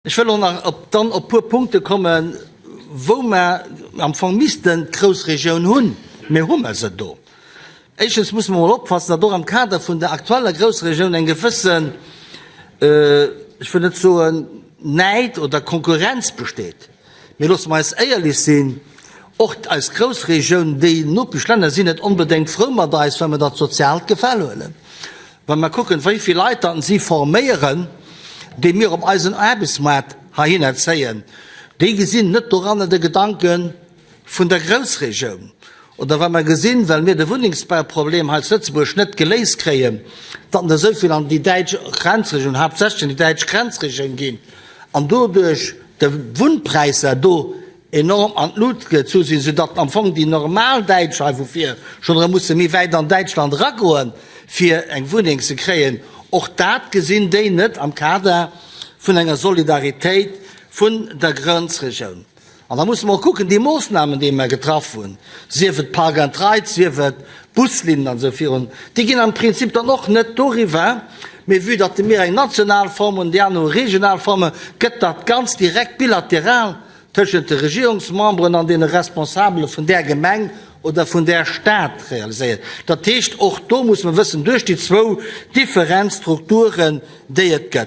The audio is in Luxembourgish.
Ech wëll och nach op dann op puer Punkte kommen, wou mer am Fong missten d'Groussregioun hunn, mä hu mer se do? Éischtens musse mer emol oppassen, datt och am Kader vun der aktueller Groussregioun eng gewëssen, ech wëll net soen Näid oder Konkurrenz besteet. Mee loosse mer eis éierlech sinn, och eis Groussregioun, déi Nopeschlänner sinn net onbedéngt frou mat eis, wa mer dat soziaalt Gefäll huelen. Wa mer kucken, wéi vill Leit datt si forméieren, déi mir op eisen Aarbechtsmaart heihinner zéien, déi gesinn net doranner de Gedanke vun der Groussregioun. Oder wa mer gesinn, well mir de Wunnengsbauproblem hei zu Lëtzebuerg net geléist kréien, datt der esou vill an déi däitsch Grenzregioun, haaptsächlech an déi däitsch Grenzregioun ginn an doduerch de Wunnpräisser do enorm an d'Lut gezu sinn, soudatt am Fong déi normal Däitsch hei vu vir schonn erëm musse méi wäit an Däitschland eragoen, fir eng Wunneng ze kréien. Och dat gesinn déi net am Kader vun enger Solidaritéit vun der Grenzregioun. An da musse mer och kucken, déi Moossnamen, déi mer getraff hunn, sief et Park and Ride, sief et Buslinnen an esou virun, déi ginn am Prinzip dann och net doriwwer, mee vue datt mir eng national Form hunn, déi aner hu regional Formen, gëtt dat ganz direkt bilateral tëschent de Regierungsmemberen an deene Responsabele vun där Gemeng oder vun där Stad realiséiert. Dat heescht, och do muss mer wëssen, duerch déi zwou different Strukturen, déi et gëtt.